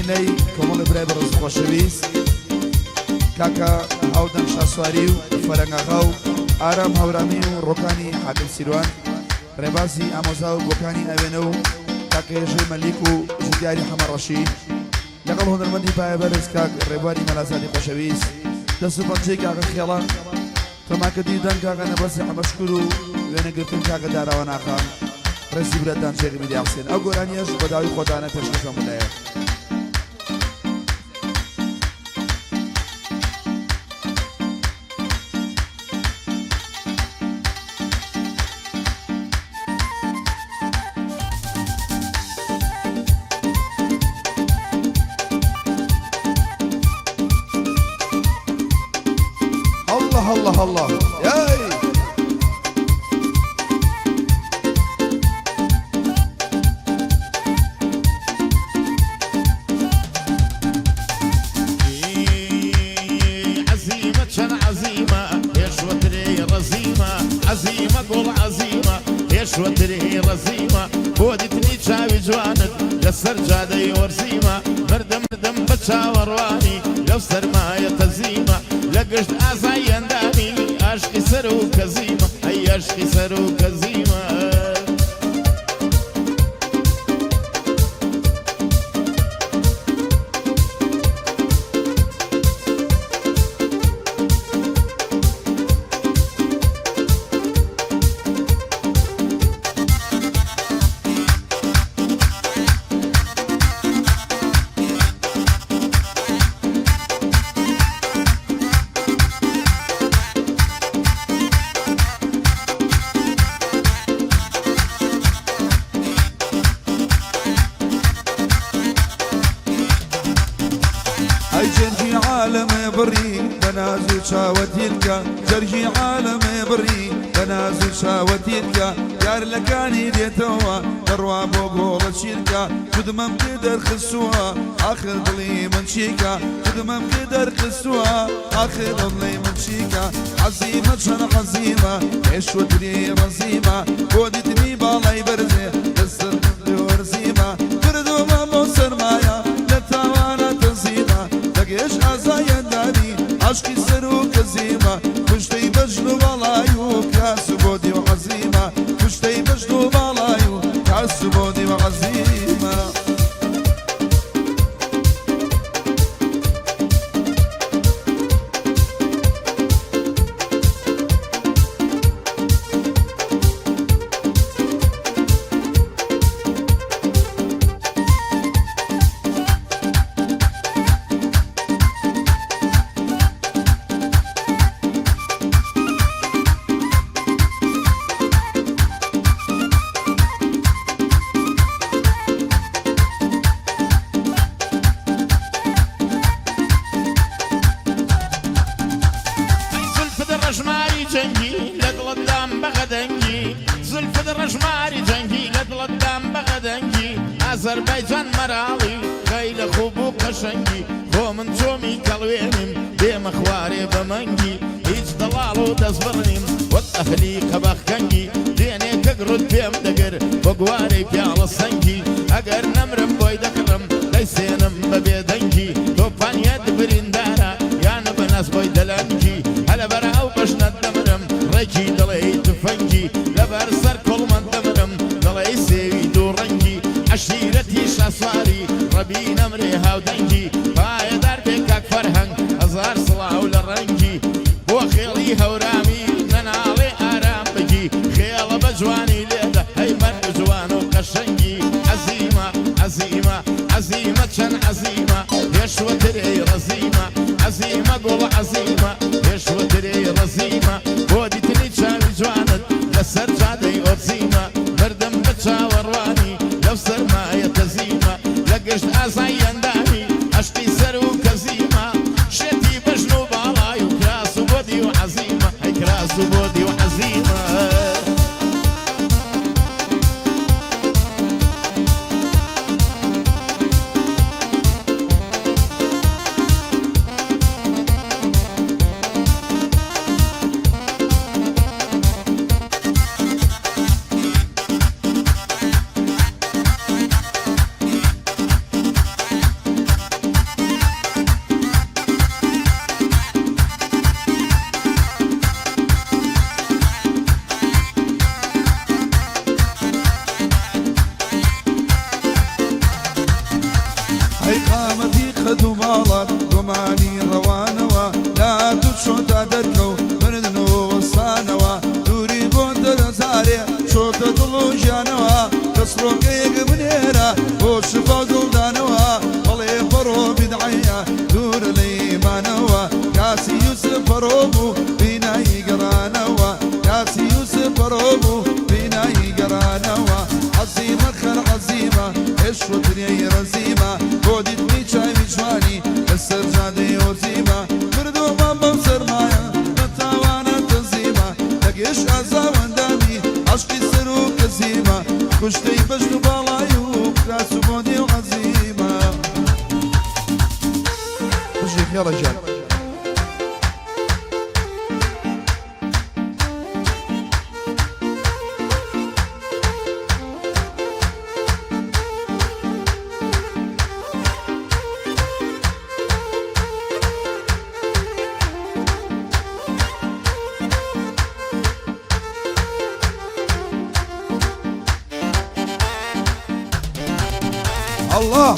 نەی کۆمەڵی برای بەڕێز و خۆشەویست کاکە هاودەم شاسواری و فەرەنگ ئاغا و ئارام هەورامی و ڕۆکانی حاکم سیروان ڕێبازی ئامۆزا و بۆکانی ئاوێنە و کاکە هێژەی مەلیک و جوتیاری حەمەڕەشی لەگەڵ هونەرمەندی پایەبەرز کاک ڕێبواری مەلازادی خۆشەویست دەست و پەنجەی کاکە خێڵە تۆمارکردنی دەنگ کاکە نەبەزی حەمەشکور و وێنەگرتن کاکە داراوان ئاغا ڕێزی براتان شێخی میدیا حوسێن ئەو گۆرانیەش بە داوای خۆتانە پێشکەش بەم لایە. الله الله الله ياي عەزیمە چەند عەزیمە هێشوەترێ ڕەزیمە عەزیمە گوڵ عەزیمە هێشوەترێ ڕەزیمە بۆ دیتنی چاوی جوانت لەسەر جادەی وەرزیمە مردم مردم بە چاوەڕوانی لەو سەرمایە تەزیمە لە گشت ئازای ئەندامی ئاشقی سەر و کەزیمە ئەی ئاشقی سەر و کەزیمە. ئەی جەرگی عالەمێ بڕی بە ناز و چاوە تیلکە جەرگی عالەمێ بڕی بە ناز و چاوە تیلکە یار لە کانی دێتەوە دەڕوا بۆ گۆڵە چیلکە جودمەم پێ دەرخستووە ئاخر دڵی من چیکە جودمەم پێ دەرخستووە ئاخر دڵی من چیکە حەزیمە چەند حەزیمە هێشوەتری ڕەزیمە بۆ دیتنی باڵای بەرزێ دەستم وەرزیمە کردومە بۆ سەرمایە لە تاوانە تەزیمە دەگێش ئازایەندانی عاشقی سەر و کەزیمە کوشتەی بەژن و باڵای و کاس و بۆدی و عەزیمە کوشتەی بەژن و باڵای و کاس و بۆدی و عەزیمە. ئەی زولفت ڕەشماری جەنگی لە دڵت دام بە غەدەنگی زولفت ڕەشماری جەنگی لە دڵت دام بە غەدەنگی ئازەربایجان مەراڵی خەیلە خوب و قەشەنگی خۆ من چۆمی کەڵوێنیم دێمە خوارێ بە مەنگی هیچ دەڵاڵ و دەستبڕ نیم وەک ئەهلی قەباخ کەنگی دوێنێ کەک ڕوت پێم دەگر بۆ گوارەی پیاڵە سەنگی ئەگەر نەمرم بۆی دەکڕم دەیسێنم بە بێدەنگی تۆپانیەت بریندارە یان بە ناز بۆی دەلەنگی هەلەبەر ئەو بەژنەت دەمرم ڕێکی دەڵێی تفەنگی لەبەر سەر کوڵمەت دەمرم دەڵێی سێوی دوو ڕەنگی عەشیرەتی شاسواری ڕەبی نەمرێ هاودەنگی پایەدار بێ کاک فەرهەنگ هەزار سڵاو لە ڕەنگی بۆ خێڵی هەورامی نەناڵێ ئارام بگی خێڵە بە جوانی لێدە هەی مەرد جوان و قەشەنگی عەزیمە عەزیمە عەزیمە چەند عەزیمە هێشوە ترێی ڕەزیمە عەزیمە گوڵ عەزیمە هێشوە ترێی ڕەزیمە بۆ دیتنی چاوی جوانت لەسەر جادەی ئۆرزیمە مردم بە چاوەڕوانی لەو سەرمایە تەزیمە لە گشت ئازای ئەندامی ئەشقی سەر و کەزیمە شێتی بەژن و باڵای و کراس و بۆدی و عەزیمە هەی کراس و بۆدی و عەزیمە. شفا و دڵدانەوە بەڵێ پەڕۆ بیدعەیە دوورە لە ئیمانەوە کاسی یوسف پەڕۆ بوو بینایی گەڕانەوە کاسی یوسف پەڕۆ بوو بینایی گەڕانەوە عەزیمە خەر عەزیمە هێشوە دنیای ڕەزیمە بۆ دیتنی چاوی جوانی لەسەر جادەی ئۆرزیمە مردوومە بەو سەرمایە بە تاوانە تەنزیمە لە گشت ئازاوەندانی عەشقی سەر و کەزیمە کوشتەی بەژن و باڵای و کراس و بۆنی و عەزیمە. بژی خێڵە گیان. الله.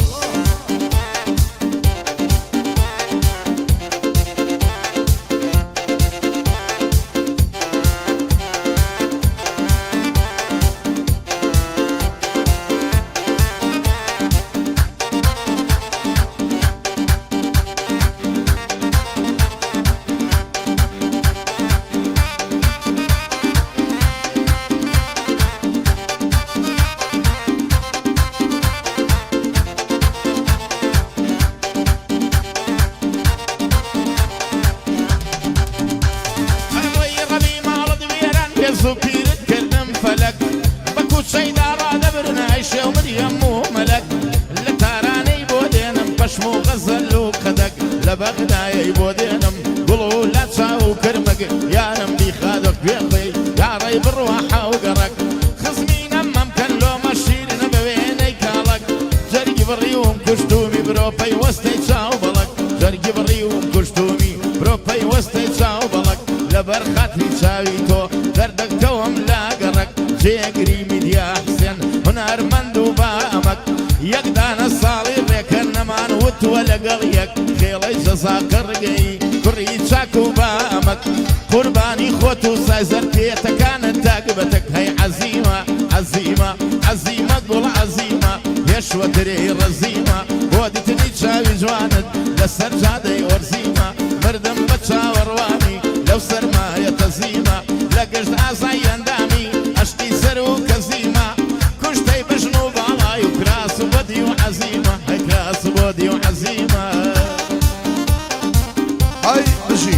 ئەوەی ڕەبی ماڵت وێران پێز و پیرت کردم فەلەک بە کوچەیدا ڕادەبرن ئەی شێو مریەم و مەلەک لە تارانەی بۆ دێنم پەشم و غەزەل و قەدەک لە بەغدایەی بۆ دێنم گوڵ و لە چاو و کرمگ یارم بیخادە کوێخەی یاڕەی بڕوا حاو گەڕەک خزمی نەمەم کەن لۆمە شیرنە بە وێنەی کاڵەک جەرگی بڕیوم کوشتومی برۆ پەیوەستەی چاو بەڵک جەرگی بڕیوم کوشتومی برۆ پەیوەستەی چاو بەڵک لەبەر خاتری چاوی تۆ دەردەکەوم لا گەڕەک جێگری میدیا حسێن هونەرمەند و با ئەمەک یەک دانە ساڵی ڕێکە نەمان وتووە لەگەڵ یەک خێڵەی جەزا قڕگەی کوڕی چاک و با ئەمەک قوربانی خۆت و سایزەر پێتەکانت تاک بەتەک هەی عەزیمە عەزیمە عەزیمە گوڵ عەزیمە هێشوە ترێی ڕەزیمە بۆ دیتنی چاوی جوانت لەسەر جادەی ئۆرزیمە مردم بە چاوەڕوانی لەو سەرمایە تەزیمە لە گشت ئازای ئەندامی ئەشقی سەر و کەزیمە کوشتەی بژن و باڵای و کراس و بەدی و عەزیمە هەی کراس و بۆدی و عەزیمە. ئای بژی.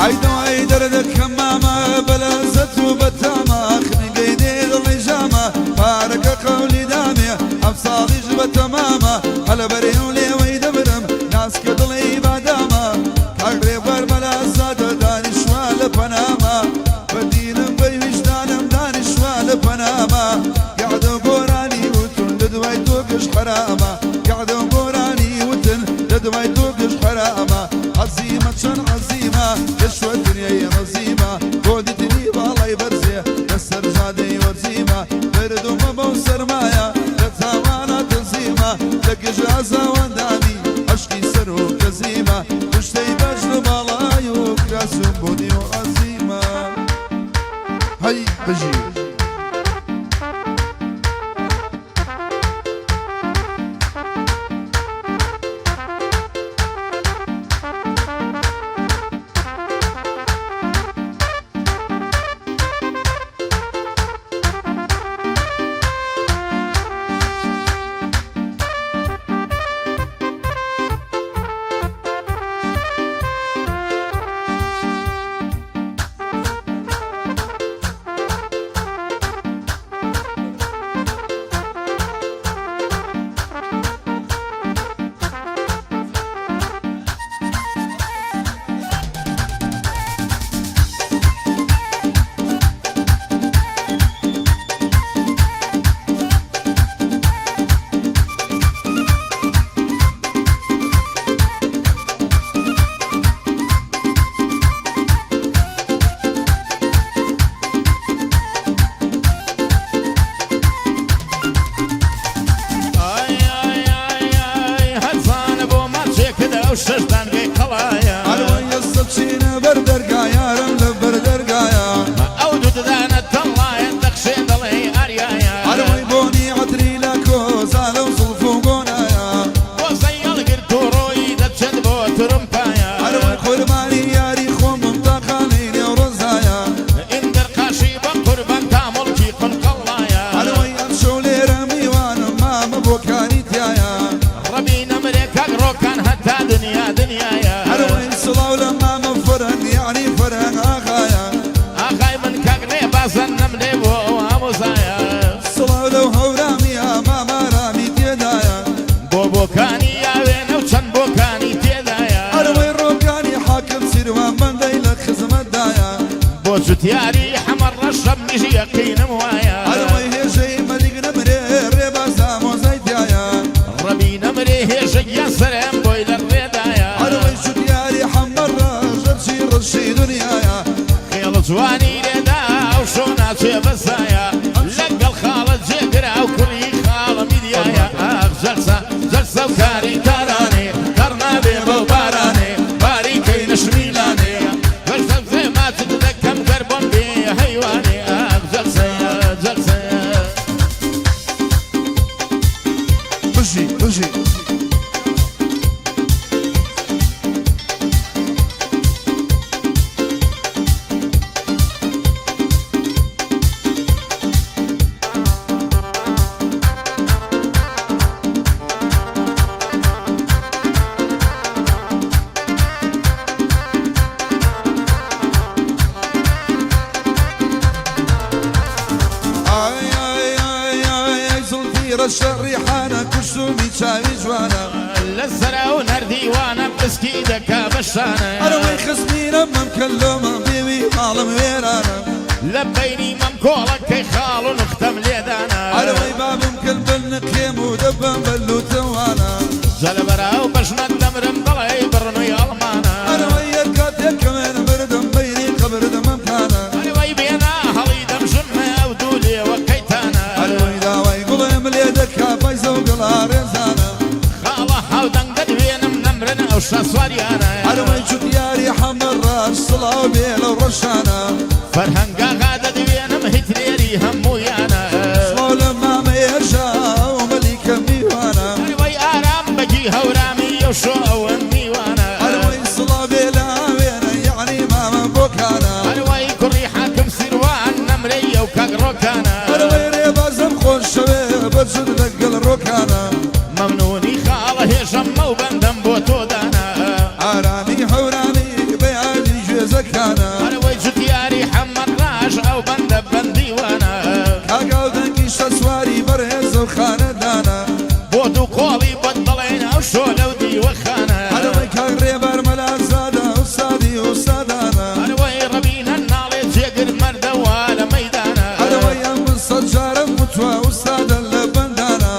ئای دەوای دەردەکەم مامە بەلەزەت و بەتامە خنگەی دێ دڵی ژامە پارەکە قەولی دامێ ئەم ساڵیش بە تەمامە هەلە بەرێ و لێوەی دەمرم ناسکە دڵی بادامە کاک ڕێبەر مەلازادە دانیشتووە لە پەنامە بە دینم بەی ویژدانم دانیشتووە لە پەنامە گەعدە و گۆرانی وتون لە دوای تۆ گشت حەرامە گەعدە و گۆرانی وتن لە دوای تۆ گشت حەرامە عەزیمە چەند عەزیمە کەشوە دنیای ڕەزیمە بۆ دیتنی باڵای بەرزێ لەسەر جادەی وەرزیمە بردومە بەو سەرمایە لە تاوانە تەزیمە لە گژ ئازاوەندانی عەشقی سەر و کەزیمە کوشتەی بەژن و باڵای و کراس و بۆنی و عەزیمە هەی بژی. ڕێبازە نەمرێ بۆ ئەو ئامۆزایە. سڵاو لەو هەورامیە مامارامی تێدایە. بۆ بۆکانی یاوێنە و چەند بۆکانی تێدایە. ئەرەوەی ڕۆکانی حاکم سیروان بەندەی لە خزمەتدایە. بۆ جوتیاری حەمە ڕەشەم میش یەقینم وایە. ئەرەوەی هێژەی مەلیک نەمرێ ڕێباز ئامۆزای تیایە. ڕەبی نەمرێ هێژە گیان سەرم بۆی لە ڕێدایە. ئەرەوەی جوتیاری حەمە ڕەش هەرچی ڕەشی دنیایە. خێڵ جوانی لێدا و شۆ ناچێ بەسایە. لەگەڵ خاڵە جێگرا و کوڕی خاڵە میدیایە. ئاخ جەلسە جەلسە و کاری کارانێ تەڕ نابێ بەو بارانێ باریکەی نەشمیلانێ بەشدەم ماچت دەکەم گەر بۆم بێ هەیوانێ. ئاخ جەلسە جەلسە. بژی بژی. ئای ئای ئای ئای ئای زوڵفی ڕەشە ڕیحانە کوشتومی چاوی جوانە. لە سەرا و نەردیوانە پسکی دەکا بە شانە. ئەرەوەی خزمینە مەمکە لۆمە بێوی ماڵم وێرانە. لە بەینی مەم کۆڵەکەی خاڵ و نوختەم لێدانە. ئەرەوەی بابم کرد بن نقێم و دەبم بە لوتەوانە. جەلەبەرا و بەژنەت دەمرم دەڵێی بڕنووی ئەڵمانە. ئەرەوەی یەک کاتێک کەمێن بردم بەینی قەبردم ئەمکانە. ئەرەوەی بێنا هەڵی دەمژم ئەو دوو لێوە قەیتانە. ئەرەوەی داوای گوڵێم لێ دەکا پایزە و گەڵا ڕێزانە. خاڵە هاودەنگ دەدوێنم نەمرن ئەو شاسواریانە. ئەرەوەی جوتیاری حەمە ڕەش سڵاو بێ لەو ڕەشانە. فەرهەنگاغا دەدوێنم هیتلێری هەموویانە. سڵاو لە مامە هێژا و مەلیکە میوانە. ئەرەوەی ئارام بەگی هەورامی ئەو شۆ ئەوەن میوانە. ئەرەوەی سڵاو بێ لە ئاوێنە یەعنی مامە بۆکانە. ئەرەوەی کوڕی حاکم سیروان نەمرەی ئەو کاک ڕۆکانە. ئەرەوەی ڕێبازم خۆشەوێ بەجد لەگەڵ ڕۆکانە. مەمنونی خاڵە هێژەممە و بەندەم بۆ تۆ دانا. ئارامی هەورامی بەیانی گوێزەکانە. ئەرەوەی جوتیاری حەمە ڕاش ئەو بەندە بەندیوانە. کاکاو دەنگی شەسواری بەرهێز و خانەدانە. بۆ دوو قۆڵی بەت دەڵێن ئەو شۆ لەو دیوەخانە. ئەرەوەی کاک ڕێبەر مەلازادە ئوستادی ئوستادانە. ئەرەوەی ڕەبینە ناڵێ جێگر مەردەوە لە مەیدانە. ئەرەوەی ئەم سەد جارم وتوە ئوستادە لە بەندانە.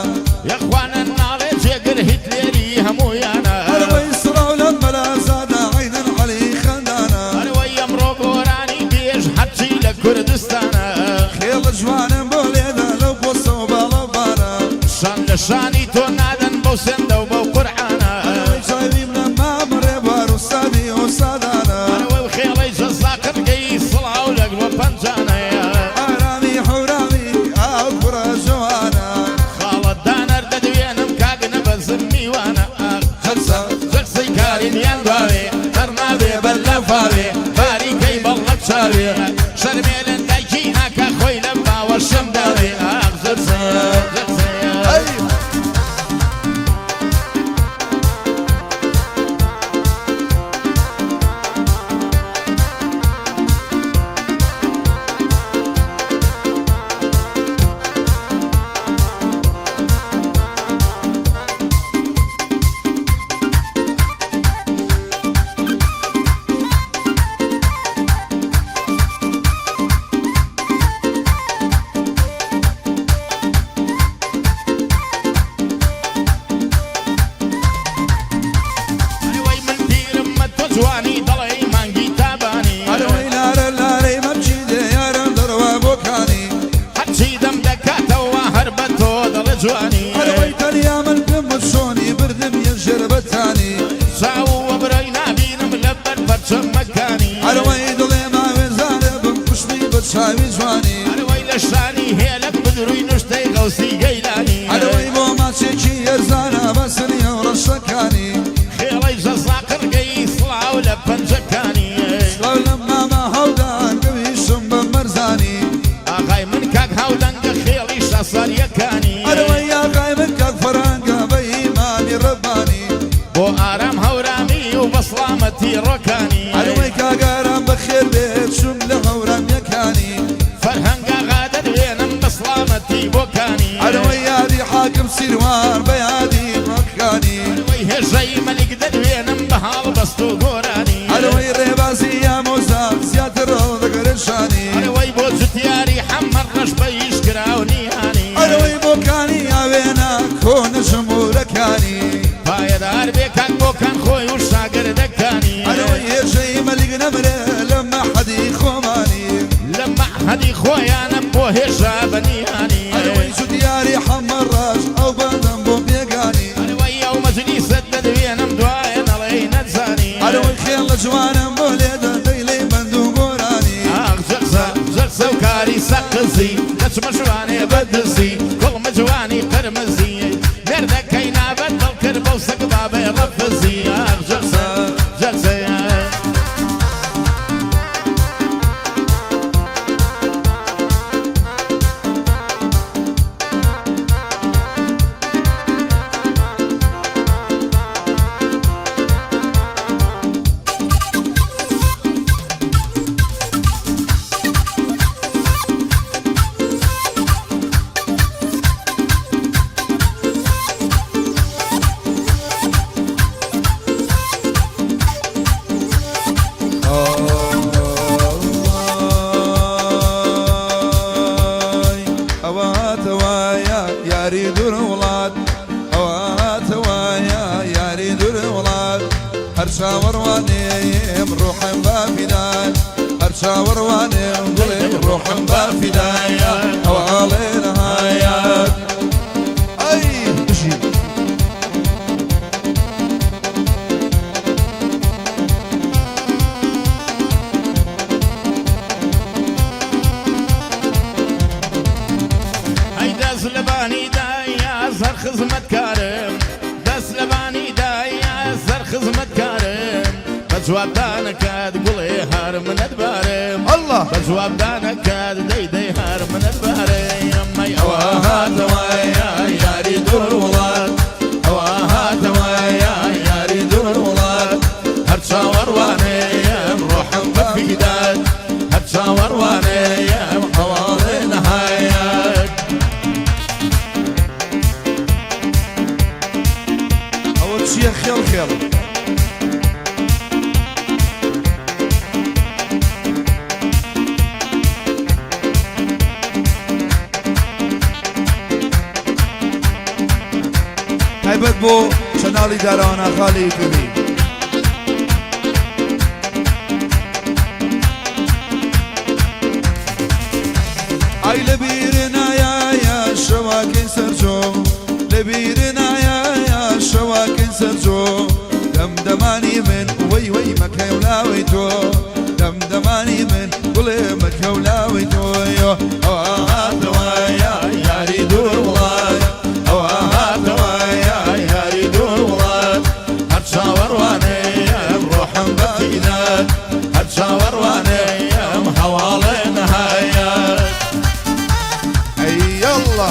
یەخوانە ناڵێ جێگر هیتلێری هەموویانە. ئەرەوەی سڵاو لە مەلازادە عەینەن عەلی خەندانە. ئەرەوەی ئەمڕۆ گۆرانی بێژ هەرچی لە کوردستانە. خێڵە جوانم بۆ لێدا لەو پۆستە و باڵەبانە. شان لە شانی تۆ نادەن بەو سندە و بەو قورعانە. ئەرەوەی چاویم لە مام ڕێبار ئوستادی ئوستادانە. ئەرەوەی خێڵەی جەزا قڕگەی سڵاو لەگڵۆ پەنجانەیە. ئارامی هەورامی ئاو کوڕە جوانە. خاڵە دانەر دەدوێنم کاک نەبەزم میوانە. جەلسە جەلسەی کارینیان دواوێ تەڕ نابێ بەر لە فاوێ باریکەی بەڵڵەک چاوێ شەرمێ لە دایکی ناکا خۆی لە باوەشم داوێ. ئاخ جەلسە جەلسە. ئەی ئەرەوەی من پیرم مە تۆ جوانی دەڵێی مانگی تابانی. ئەرەوەی لارە لارەی مەمچی دێ یارم دەڕوا بۆکانی. هەرچی دەم دەکاتەوە هەر بە تۆ دەڵێ جوانی. ئەرەوەی تەنیا من پێم وت چۆنی بردم یە ژێر بەتانی. چاو و برای نابینم لەبەر پەرچەمەکانی. ئەرەوەی دڵێ ماوێزانە بم کوشمی بە چاوی جوانی. ئەرەوەی لە شانی هێلک بدروی نوشتەی غەوسی گەیلانی. ئەرەوەی بۆ ماچێکی ئەرزانە بەسنی ئەو ڕەشەکانی. خێڵەی جەزا قڕگەی سڵاو لە پەنجەکانی. سڵاو لە مامە هەودان گەویشم بە مەرزانی. ئاغای من کاک هاودەنگە خێڵی شاساریەکانی. ئەرەوەی ئاغای من کاک فەرانگە بە ئیمامی ڕەبانی. بۆ ئارام هەورامی و بە سڵامەتی ڕۆکانی. ئەرەوەی کاگارام بەخێر بێت چوم لە هەورامیەکانی. فەرهەنگ خەڵاتی بۆکانی. ئەرەوەی یادی حاکم سیروان بە یادی مەکانی. ئەرەوەی هێژەی مەلیک دەدوێنم بە هەڵبەست و گۆرانی. ئەرەوەی ڕێبازی ئامۆزا زیاتر ڕەوڵ شانی. ئەرەوەی بۆ جوتیاری حەمە ڕەش بە ئیش کراو نیانی. ئەرەوەی بۆکانی ئاوێنە کۆنە ژمورەکانی. پایەدار بێ کاک بۆکان خۆی و شاگردەکانی. ئەرەوەی هێژەی مەلیک نەمرێ لە مەحەدی خۆمانی. لە مەعهەدی خۆیانم بۆ هێژا بەنیانی. ئەرەوەی جوتیاری حەمە ڕەش ئەو بەندەم بۆ پێگانی. ئەرەوەی ئەو مەجلیسەت دەدوێنم دوایە نەڵێی نەتزانی. ئەرەوەی خێڵ لە جوانم بۆ لێدە دەیلەی بەند و گۆرانی. ئاخ جەرسە جەرسە و کاری سەقزی دەچمە ژوانێ بە دزی کوڵمە جوانی قرمزی مێردەکەی نابەت دڵ کرد بەو سەگ بابەی ڕەفزی ئاخ جەرسە جەرسە. ئای ئەوە هاتەوایە یاری دوور وڵات، ئەوە هاتەوایە یاری دوور وڵات، هەر چاوەڕوانێم ڕۆحم با فیدان، هەر چاوەڕوانێم گوڵێم ڕۆحم با فیدایە، ئەوە ئاڵێ نەهایەت. ئەی بژی. ئەی دەست لەبانی دایە زەر خزمەتکارم، دەست لەبانی دایە زەر خزمەتکارم، بە جوابدانەکات گوڵێ هەر منەتبارم. الله. بە جوابدانەکات دەی دەی هەر منەتبارم. ئەی ئەوە ئەوە هاتەوایە یاری دوور وڵات، ئەوە هاتەوایە یاری دوور وڵات، هەر چاوەڕوانەیەم ڕۆحم بە فیدات، هەر چاوەڕوانەیەم هەواڵێ نەهایەت. ئەوە چییە خێڵ خێڵ؟ تایبەت بۆ channel ی دارەوانە خاڵی یوتیوبی. ئای لەبیر نایە شەواکەی سەرجۆ، لەبیر نایە شەواکەی سەرجۆ، دەمدەمانی من وەی وەی مەکەولاوی تۆ، دەمدەمانی من گوڵێ مەکەولاوی تۆیۆ. ئەوە هاتەوایە یاری دوور وڵات، ئەوە هاتەوایە یاری دوور وڵات، هەر چاوەڕوانەیەم ڕۆحم بە فیدات، هەر چاوەڕوانەیەم هەواڵێ نەهایەت. ئەی یەڵڵا.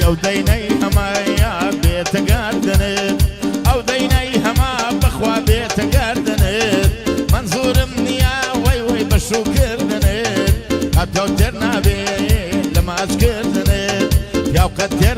ئەو دەینەی هەمایا بێتە گەردنت، ئەو دەینەی هەما بەخوا بێتە گەردنت، مەنزورم نییە وەی وەی بە شووکردنت، هەتاو تێر نابێ لە ماچکردنت، پیاو قەت تێر.